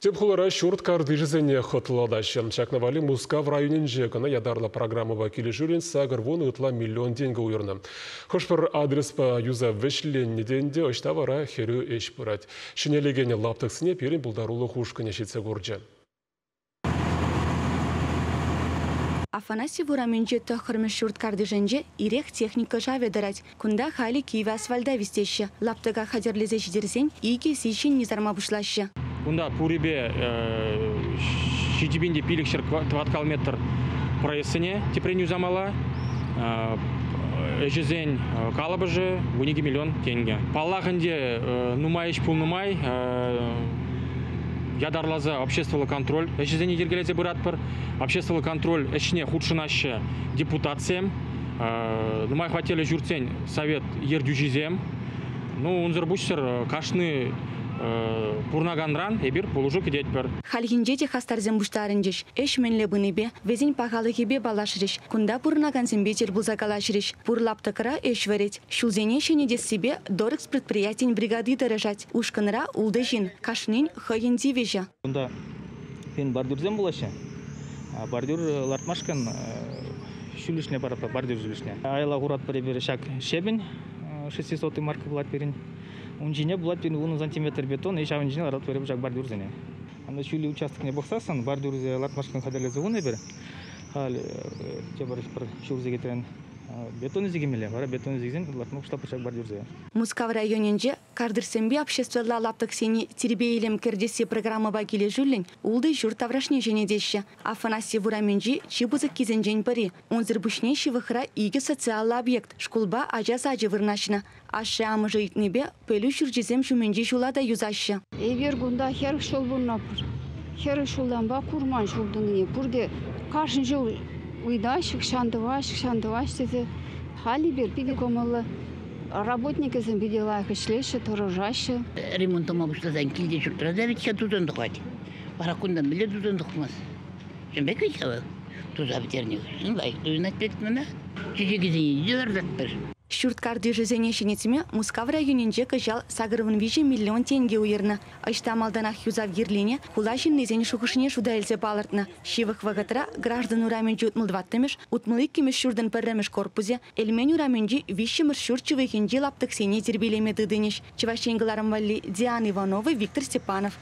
Тӗп хулара ҫурт картишӗсене хӑтлӑлатаҫҫӗ. Ҫакна валли Мускав районӗнче кӑна ятарлӑ программӑпа килӗшӳллӗн 80 ытла миллион тенкӗ уйӑрнӑ. Хӑш-пӗр адреспа юсав вӗҫленнӗ те ӗнтӗ, ӑҫта вара хӗрӳ ӗҫ пырать. Ҫӗнелекен лаптӑксене пирӗн пултарулӑх ушкӑнӗ ҫитсе курчӗ. Афанасьев урамӗнчи тӑххӑрмӗш ҫурт картишӗнче ирех техника шавӗ тӑрать. Кунта халӗ кивӗ асфальта вистеҫҫӗ. Лаптӑка хатӗрлесе ҫитерсен икӗ сий ҫӗнни сарма пуҫлаҫҫӗ. Кунта пурӗпе 7500 тӑваткал метр проездсене тӗпрен юсамалла. Ӗҫӗсен калӑпӑшӗ 12 миллион тенкӗ. Паллах ӗнтӗ, нумай ӗҫ пулнӑ май ятарласа обществӑллӑ контроль ӗҫӗсене йӗркелесе пыратпӑр. Обществӑллӑ контроль ӗҫне хутшӑнаҫҫӗ депутатсем, нумай хваттерлӗ ҫуртсен совет ертӳҫисем. Ну, унсӑр пуҫсӑр кашни пурӑнаканран эпир пулӑшу кӗтетпӗр. Хальхинче те хастарсем пуҫтарӑнчӗҫ. Ӗҫ мӗнле пынипе, вӗсен пахалӑхӗпе паллашрӗҫ. Кунта пурӑнакансемпе тӗл пулса калаҫрӗҫ. Пур лаптӑкра ӗҫ вӗрет. Ҫулсене ҫӗнетессипе Дорекс предприятин бригади тӑрӑшать. Ушкӑнра ултӑ ҫын. Кашнин хӑйӗн тивӗҫӗ. Кунта пирӗн бордюрсем пулаҫҫӗ. Бордюр лартмашкӑн ҫӳллӗшне паратпӑр, бордюр ҫӳллӗшне. Аяла хуратпӑр эпир ҫак щебень, 600 марка пулать пирӗн. Ун ҫине пулать пирӗн 10 сантиметр бетон, и ҫавӑн ҫине ларатпӑр эпир ҫак бордюрсене. Анда ҫӳллӗ участокне пӑхсассӑн бордюрсене лартмашкӑн хатӗрлесе хунӑ эпир. Халь тепӗр пӗр ҫур сехетрен бетон илсе килмелле. Вара бетон илсе килсен лартма пуҫлатпӑр ҫак бордюрсене. Мускав районӗнче кадрсемпе обществӑлла лаптӑксене тирпей-илем кӗртесси программӑпа килӗшӳллӗн ултӑ ҫурт таврашне ҫӗнетеҫҫӗ. Афанасьев урамӗнчи чи пысӑккисенчен пӗри. Унсӑр пуҫне ҫывӑхра икӗ социаллӑ объект, шкулпа ача сачӗ вырнаҫнӑ. Ашшӗ-амӑшӗ ыйтнипе пӗлӳ ҫурчӗсем ҫумӗнчи ҫула та юсаҫҫӗ. Эпир кунта 40 ҫул пурӑнатпӑр. 40 ҫултанпа курман ҫул тунине. Пурте кашни ҫул ыйтаҫҫӗ, хӑҫан тӑваҫ, хӑҫан тӑваҫ тесе. Халь эпир питӗ кӑмӑллӑ. Работникӗсем питӗ лайӑх ӗҫлеҫҫӗ, тӑрӑшаҫҫӗ. Ремонт тума пуҫласан килте ҫуртра та вӗт-ха тусан тухать. Вара кунта мӗнле тусан тухмасть? Чӑн пек вӗт-ха вӑл. Туса пӗтернӗ хыҫҫӑн лайӑх туйӑнать пек мана. Чечекӗсене те лартатпӑр. Ҫурт картишӗсене ҫӗнетме Мускав районӗнче кӑҫал 83 миллион тенкӗ уйӑрнӑ. Ӑҫта малтанах юсав кирлине хула ҫыннисен шухӑшне шута илсе палӑртнӑ. Ҫывӑх вӑхӑтра Граждан урамӗнчи 64-мӗш, 62-мӗш ҫуртӑн пӗрремӗш корпусӗ, Элмен урамӗнчи виҫҫӗмӗш ҫурт ҫывӑхӗнчи лаптӑксене тирпейлеме тытӑнӗҫ. Чӑваш Ен кӑларӑм валли Диана Иванова, Виктор Степанов.